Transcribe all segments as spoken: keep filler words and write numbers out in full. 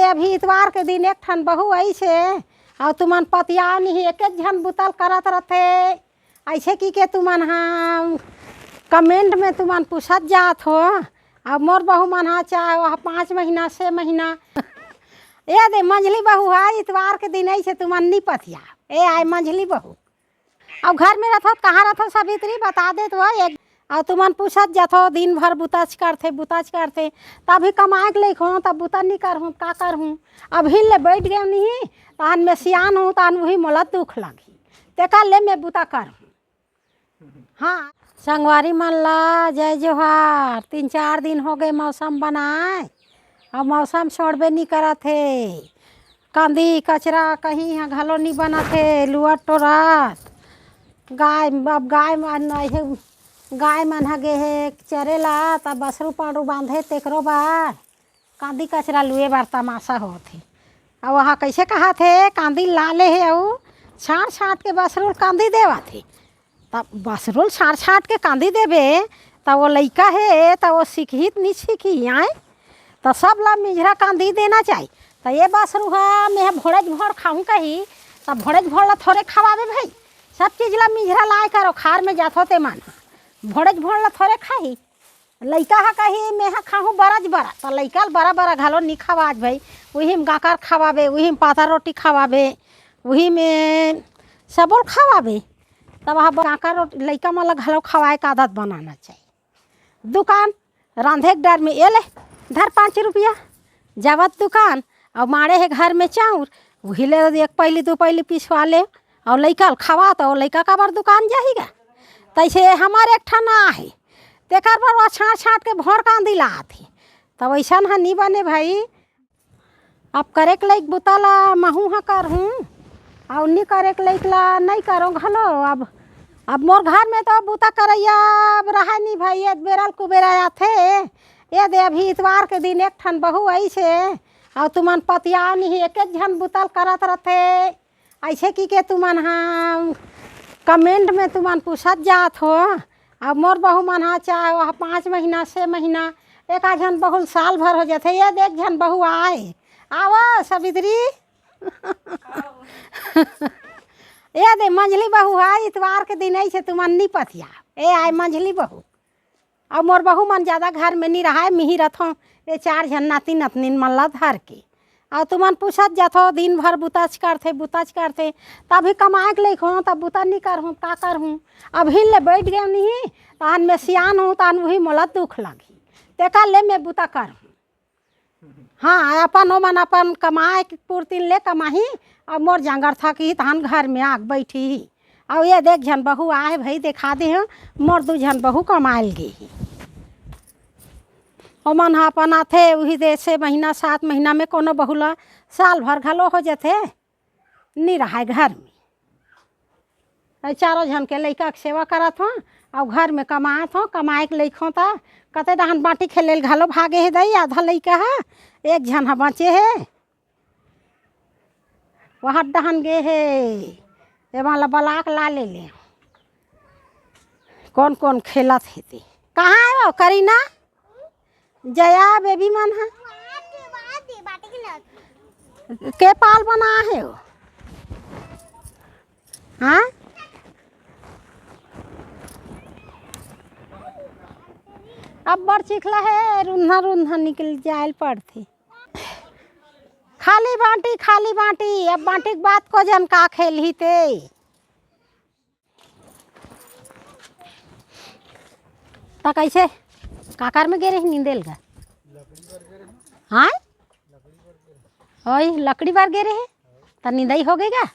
अभी इतवार के दिन एक ठन बहू आइस हे, अउ तुमन पतियाव नहीं, एक एक झन बुता ल करत रथे। अइसे कहिके तुमन ह comment में तुमन पूछत जात हो। अब मोर बहू मन ह चाहे वह पाँच महीना, छः महीना, ए दे मंझली बहू ह, इतवार के दिन आइस हे, तुमन नी पतियाव। ए आय मंझली बहू। अब घर में रथो त कहाँ रथो सावित्री, बता देत हो। एक, अब तुमन पूछत जाथो, दिन भर बुताच करथे, बुताच करथे, तभी कमाए के लइक हो, तब बुता नी करहूँ, का करहूँ? अभी ले बैठ गेंव नहीं, तहन मैं सियान हूँ, तहन वही मोला दुख लगही, तेकर ले मैं बुता करहूँ। हाँ, संगवारी मन ला जय जोहार। तीन चार दिन हो गए मौसम बनाए, अउ मौसम छोड़बे नी करत हे। कांदी कचरा कहीं ह घलो नी बनत हे, लुअत टोरत। गाय, अब गाय मन, गाय मन ह गे हे चरे ला, त बसरू पाड़ू बांधे तेकरो बर। कांदी कचरा लुए बर तमाशा होत हे। अउ वहाँ कइसे कहत हे, कांदी ला ले हे अउ छांट छांट के बसरू ल कांदी देवत हे। तब बसरू ल छांट छांट के कांदी देबे, त वो लइका हे, त वो सीखही त नी सीखही, आय? त सब ला मिझरा कांदी देना चाही। त ये बसरू ह, मैं ह भोड़े भोड़ खाहूँ कही, त भोड़े भोड़ ला थोरे खवाबे भाई, सब चीज ला मिझरा लाए करो, खार में जाथो ते मन ह। भोड़े भोड़ ला थोरे खाही। लइका ह कही, "मैं ह खाहूँ बरज बरा," त लइका ल बरा बरा घलो नी खवाज भई, उही म गांकर खवाबे, उही म पातर रोटी खवाबे, उही में सबो ल खवाबे। तब ह गांकर रोटी लइका मन ल घलो खवाए के आदत बनाना चाही। दुकान रांधे के डर में, "ए ले, धर पाँच रुपया।" जावत दुकान, अउ माड़े हे घर में चाउर, उही ले एक पइली दू पइली पिसवा ले, अउ लइका ल खवात, अउ लइका काबर दुकान जाही गा? तइसे हमर एक ठन आहे, तेकर बर वो छांट छांट के भोर कांदी लात हे। त वइसन ह नी बने भाई। अब करे के लइक बुता ला महूँ ह करहूँ, अउ नी करे के लइक ला नइ करों घलो। अब, अब मोर घर में तो बुता करइया अब रहय नी भाई, ए बेरा ल कुबेरा आथे। ए दे अभी इतवार के दिन एक ठन बहू आइस हे, अउ तुमन पतियाव नहीं, एक एक झन बुता ल करत रथे। अइसे कहिके तुमन ह comment में तुमन पूछत जात हो। अब मोर बहू मन ह चाहे वह पाँच महीना, छः महीना, एक आध झन बहू ल साल भर हो जाथे। ए दे एक झन बहू आय, आव सावित्री। ए दे मंझली बहू ह, इतवार के दिन आइस हे, तुमन नी पतियाव। ए आय मंझली बहू। अउ मोर बहू मन जादा घर में नी रहय, मिही रथों, ये चार झन नाती नतनीन मन ला धर के। अउ तुमन पूछत जाथो, दिन भर बुताच करथे, बुताच करथे, तभी कमाए के लइक हों, तब बुता नी करहूँ, का करहूँ? अभी ले बैठ गेंव नहीं, तहन मैं सियान हूँ, तहन वही मोला दुख लगही, तेकर ले मैं बुता करहूँ। हाँ, अपन ओमन अपन कमाए के पुरतिन ले कमाही, अउ मोर जांगर थकही तहन घर में आके बइठही। अउ ए दे एक झन बहू आहे भई, देखा दे हूँ, मोर दू झन बहू कमाए ल गे हे। ओमन ह अपन आथे, उही दे छः महीना, सात महीना में कोनो बहू ल साल भर घलो हो जाथे। नी रहय घर में। अउ चारों झन के लइका के सेवा करत हों, अउ घर में कमात हों, कमाए के लइक हों त कते डहन बांटी खेले ल घलो भागे हे दई, आधा लइका ह, एक झन ह बचे हे, वहर डहन गे हे, ए वाला बलाक ला ले ले। कौन कौन खेलत हे ते? कहाँ हे वो करीना? जया बेबी मन ह? के पाल बना हे वो? हाँ? अब्बड़ चिखला हे, रुन्हा रुन्हा निकल जायल पड़थे। खाली बांटी, खाली बांटी, अब बांटी के बात को जन का खेलही ते। त कइसे काकर में गे रही नींदे ल गा? हाँ? ओए, लकड़ी बर गे रहे, त निंदई हो गे गा?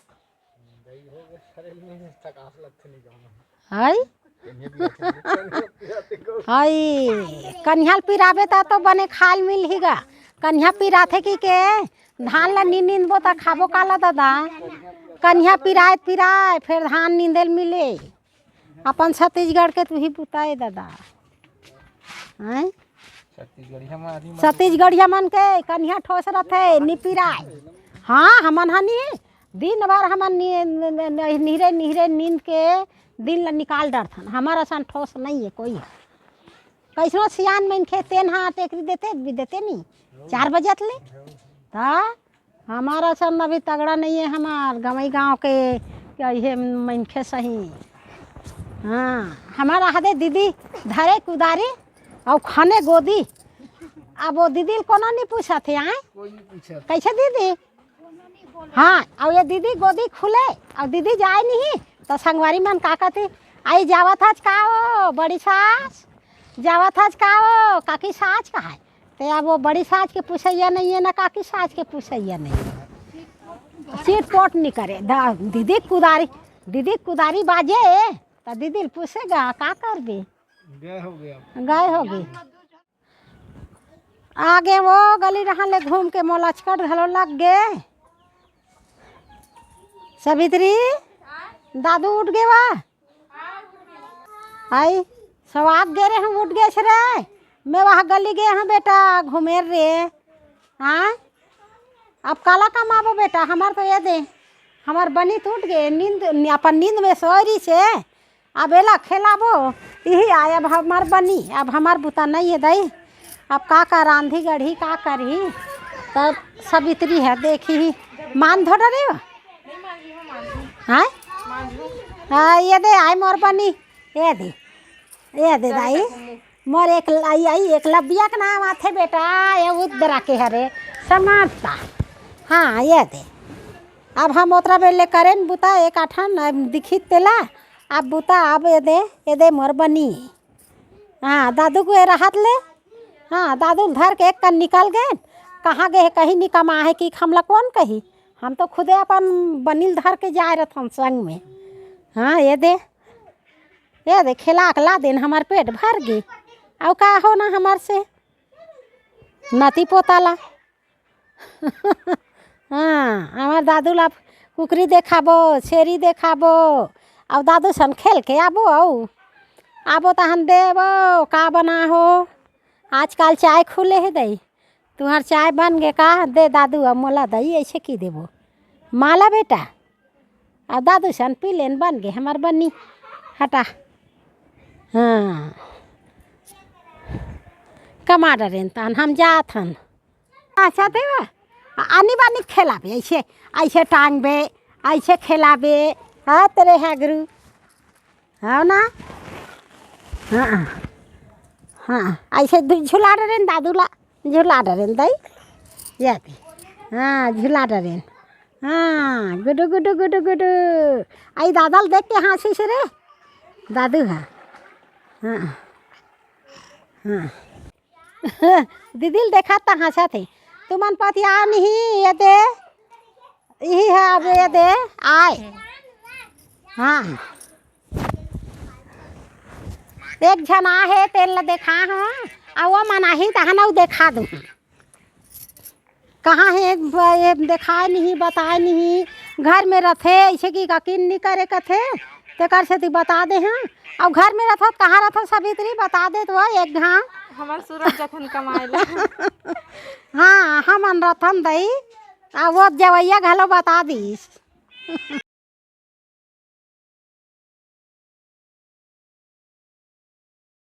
हाय। हाय, कनिहा ल पिराबे त तो बने खाल मिलही गा। कनिहा पिराथे कि के धान ल नी निंदबो त खाबो काला ददा? कनिहा पिराए पिराए फेर धान निंदे ल मिले। अपन छत्तीसगढ़ के तुही पुताए ददा। हैं? छत्तीसगढ़िया मन के कनिहा ठोस रथे, नी पिराय। हाँ, हमन ह नी, दिन भर हमन नी, निहरे निहरे नींद के दिन ल निकाल डरथन। हमर असन ठोस नइ हे कोई ह। कइसनो सियान मनखे तेन ह टेकरी देते, भी देते नी। चार बजत ले। त हमार असन अभी तगड़ा नइ हे, हमार गंवई गांव के, के इहे मनखे सही। हाँ, हमार हदे दीदी धरे कुदारी अउ खने गोदी। अब वो दीदी ल कोनो नइ पूछत हे, आय? कोई नइ पूछत। कइसे दीदी? हाँ, अउ ये दीदी गोदी खुले, अउ दीदी जाय नहीं, त संगवारी मन का कथे, "आई जावत हच का ओ, बड़ी सास? जावत हच का ओ, काकी सास?" कहाय। ते अब वो बड़ी सास के पूछइया नइ हे, ना काकी सास के पूछइया नइ हे। चिटपोट नइ करे। दा-, दीदी कुदारी, दीदी कुदारी बाजे, त दीदी ल पूछेगा, का करबे? गए होगे अब। गए होगे। आगे वो गली डहन ले घूम के मोला अचकट घलो लग गे। सावित्री, दादू उठ गे वा? आई, सवाग गे रे, हम उठ गे रे। मैं वहाँ गली गे हँव बेटा, घूमे रे। हाँ, अब काला कमाबो बेटा, हमार तो ये दे, हमार बनी टूट गे, नींद, अपन नींद में सोय रहिसे। अब एला खेलाबो, इही आय अब हमार बनी, अब हमार बुता नइ हे दई। अब का का रांधी गढ़ी, का करही? तब सावित्री हे, देखही, मान धो डरे हो? हाँ? हाँ, ये दे, आय मोर बनी, ये दे, ये दे दाई, मोर एक, आई, आई, एकलव्या के नाम आथे बेटा, ये उद्रा के हरे, समानता। हाँ, ये दे। अब हम ओतरा बेर ले करेन बुता, एक आठन, अब दिखित तेला, अब बुता, अब ये दे, ये दे मोर बनी। हाँ, दादू के रहत ले, हाँ, दादू ल धर के एक कन निकल गेन, कहाँ गे हे, कहीं नइ कमाय हे कि हमला कोन कही? हम तो खुदे अपन बनी ल धर के जाय रथन संग में। हाँ, ये दे, ये दे, खेला के ला देन, हमार पेट भर गे। अउ का होना हमार से? नाती पोता ला। हाँ, हमार दादू ला कुकरी देखाबो, छेरी देखाबो, अउ दादू सन खेल के आबो, अउ आबो तहन देबो, का बना हो? आजकल चाय खुले हे दई, तुहर चाय बन गे का? दे दादू, अब मोला दई, अइसे कि देबो? माला बेटा, अब दादू सन पी लेन, बन गे हमार बनी। हटा। हाँ, कमा डरेन तहन हम जात हन। अच्छा, देवा, आनी बानी खेलाबे, अइसे, अइसे टांगबे, अइसे खेलाबे, हाँ, तेरे हागरू, हव ना? हाँ, हाँ, अइसे दु-, झुला डरेन दादू ला, झुला डरेन दई, ये दे, हाँ, झुला डरेन, हाँ, गुडू, गुडू, गुडू, गुडू, आई दादा ल देख के हाँसिस रे, दादू हा, हाँ, हाँ। दीदी ल देखा त हाँसत हे। तुमन पतिया नहीं, ये दे, इही है अब ये दे, आय। हाँ। एक झन आहे, तेन ल देखा हूँ, अउ वो मन आही, तहन अउ देखा दूँ। कहाँ हे, ब-, ये देखाय नहीं, बताय नहीं, घर में रथे, अइसे कि काकिन नहीं करे कथे, तेकर सेती बता दे हन। अउ घर में रथो, कहाँ रथो सावित्री, बता दे तो एक घाव। हमर सूरज जथन कमाए ला। हाँ, हमन रथन दई, आ वो जवैया घलो बता दीस।